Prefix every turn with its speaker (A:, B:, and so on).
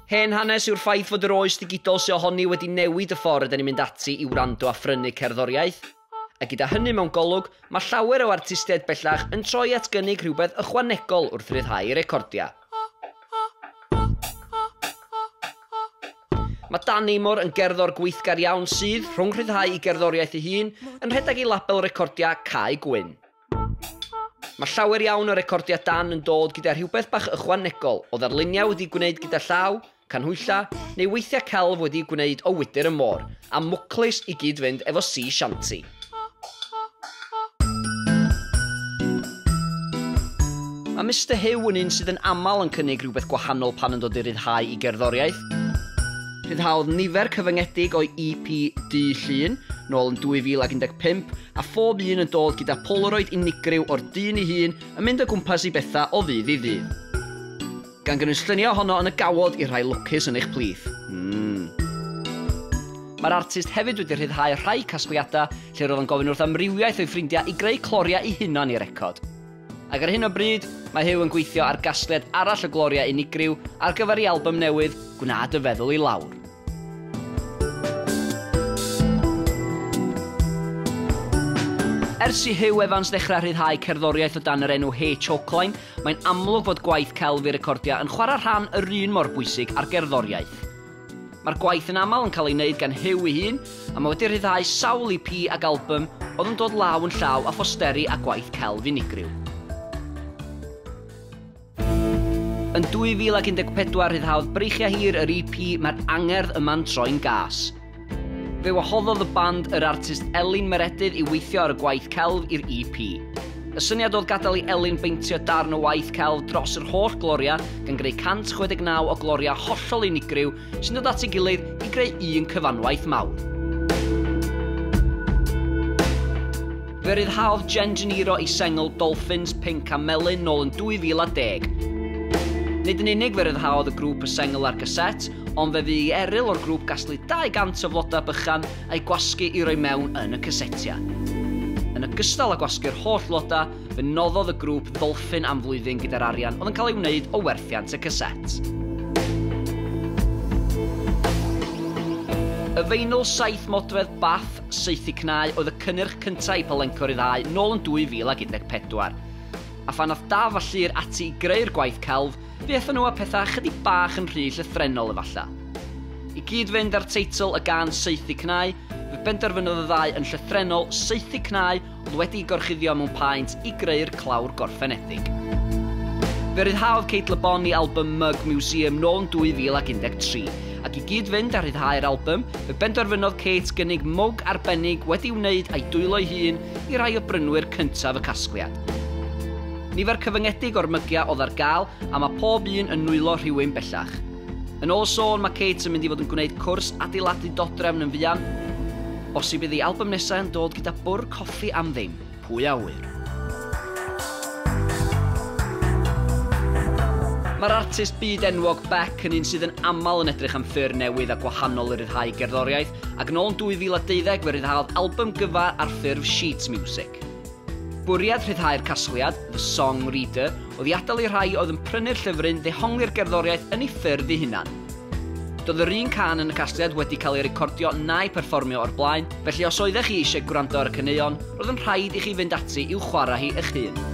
A: Hen hanes yw'r ffaith fod yr oes digidol sy ohoni wedi newid y ffordd ydyn ni'n mynd ati i wrando a phrynu cerddoriaeth. A gyda hynny mewn golwg, mae llawer o artistiaid bellach yn troi at gynnig rhywbeth ychwanegol wrth ryddhau recordiau. Mae Dan Amor yn gerddor gweithgar iawn sydd, rhwng rhyddhau ei gerddoriaeth ei hun, yn rhedeg ei label recordiau Cae Gwyn. Mae llawer iawn o recordiau Dan yn dod gyda rhywbeth bach ychwanegol o ddarluniau wedi gwneud gyda llaw, canhwyllau, neu weithiau celf wedi gwneud o wydr y môr, a mwclis i gyd-fynd efo sea shanty. Mae Mister Huw yn un sydd yn aml yn cynnig rhywbeth gwahanol pan yn dod i ryddhau i gerddoriaeth. Rhyddhaodd nifer cyfyngedig o'i EP Dydd Llun, nôl yn 2015, a phob un yn dod gyda Polaroid unigryw o'r dyn ei hun yn mynd o gwmpas i bethau o ddydd i ddydd. Gan gynnwys lluniau ohono yn y gawod i'r rhai lwcus yn eich plith. Mm. Mae'r artist hefyd wedi rhyddhau rhai casgliadau lle roedd yn gofyn wrth amrywiaeth o'i ffrindiau i greu cloriau eu hunan i record. Ac ar hyn o bryd, mae Huw yn gweithio ar gasgliad arall o gloriau unigryw ar gyfer ei album newydd, Gwna dy feddwl i lawr. Ers i Huw Evans ddechrau rhyddhau cerddoriaeth o dan yr enw H Chalkline, mae'n amlwg fod gwaith celf i recordiau yn chwarae rhan yr un mor bwysig â'r gerddoriaeth. Mae'r gwaith yn aml yn cael ei wneud gan Huw ei hun, a mae wedi rhyddhau sawl EP ac album oedd yn dod law yn llaw â phosteri a gwaith celf unigryw. Yn 2014 rhyddhaodd Breichiau Hir yr EP Mae'r Angerdd Yma'n Troi'n Gas. Fe wahoddodd y band yr artist Elin Meredydd i weithio ar y gwaith celf i'r EP. Y syniad oedd gadael i Elin beintio darn o waith celf dros yr holl gloriau, gan greu 169 o gloriau hollol unigryw sy'n dod at ei gilydd i greu un cyfanwaith mawr. Fe ryddhaodd Jen Gennaro ei sengl Dolphins, Pinc a Melyn nôl yn 2010. Nid yn unig fe ryddhaodd y grŵp y sengl ar gasét, ond fe fu i Eryl o'r grŵp gasglu 200 o flodau bychan a'u gwasgu i roi mewn yn y casetiau. Yn ogystal â gwasgu'r holl flodau, fe noddodd y grŵp ddolffin am flwyddyn gyda'r arian oedd yn cael ei wneud o werthiant y casét. Y feinyl saith modfedd Bath Saethu Cnau oedd y cynnyrch cyntaf i Palenco ryddhau nôl yn 2014. A phan ath Daf a Llŷr ati i greu'r gwaith celf, fe aethon nhw â pethau chydig bach yn rhy llythrennol efallai. I gyd-fynd â'r teitl y gân Saethu Cnau, fe benderfynodd y ddau yn llythrennol saethu cnau oedd wedi'i gorchuddio mewn paent i greu'r clawr gorffenedig. Fe ryddhaodd Cate Le Bon ei album Mug Museum nôl yn 2013, ac i gyd-fynd â rhyddhau'r album, fe benderfynodd Cate gynnig mwg arbennig wedi'i wneud â'i dwylo'i hun i rai o brynwyr cyntaf y casgliad. Nifer cyfyngedig o'r mygiau oedd ar gael, a mae pob un yn nwylo rhywun bellach. Yn ôl sôn, mae Kate yn mynd i fod yn gwneud cwrs adeiladu dodrefn yn fuan. Bosib bydd ei album nesaf yn dod gyda bwrdd coffi am ddim, pwy a ŵyr. Mae'r artist byd enwog Beck yn un sydd yn aml yn edrych am ffyrdd newydd a gwahanol i ryddhau gerddoriaeth, ac yn ôl yn 2012 fe ryddhaodd album gyfa ar ffurf sheet music. Bwriad rhyddhau'r casgliad, The Song Reader, oedd i adael i'r rhai oedd yn prynu'r llyfryn ddehongli'r gerddoriaeth yn eu ffyrdd eu hunan. Doedd yr un cân yn y casgliad wedi cael ei recordio na'i pherfformio o'r blaen, felly os oeddech chi eisiau gwrando ar y caneuon, roedd yn rhaid i chi fynd ati i'w chwarae hi eich hun.